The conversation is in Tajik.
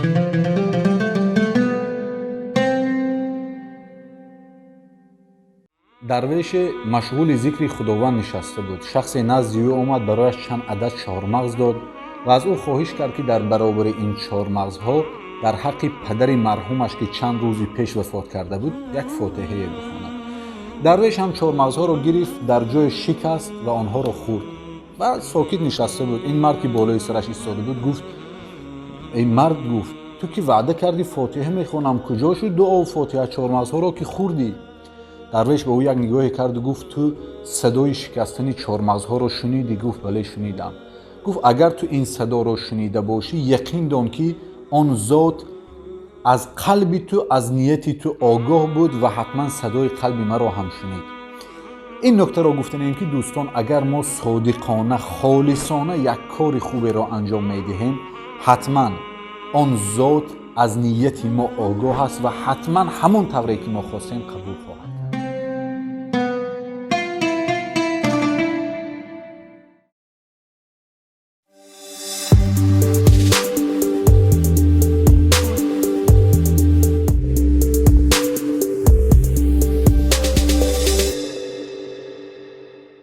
Дарвеше машғули зикри Худованд нишаста буд. Шахсе назди ӯ омад, барояш чанд адад чормағз дод ва аз ӯ хоҳиш кард, ки дар баробари ин чормағзҳо дар ҳаққи падари марҳумаш, ки чанд рӯзи пеш вафот карда буд, як фотиҳае бихонад. Дарвеш ҳам чормағзҳоро гирифт, дар ҷое шикаст ва онҳоро хӯрд ва сокит нишаста буд. Ин мард, ки болои сараш истода буд, гуфт: «Эй мард, — гуфт, — ту ки ваъда кардӣ фотиҳа мехонам, куҷо шуд дуову фотиҳа? Чормағзҳоро ки хӯрдӣ?» Дарвеш ба ӯ як нигоҳе карду гуфт: «Ту садои шикастани чормағзҳоро шунидӣ?» Гуфт: «Бале, шунидам». Гуфт: «Агар ту ин садоро шунида бошӣ, яқин дон, ки он зот аз қалби ту, аз нияти ту огоҳ буд ва ҳатман садои қалби маро ҳам шунид». Ин нуктаро гуфтанем, ки дӯстон, агар мо содиқона, холисона як кори хуберо анҷом медиҳем, ҳатман он зот аз нияти мо огоҳ аст ва ҳатман ҳамон тавре, ки мо хостем, қабул хоҳад.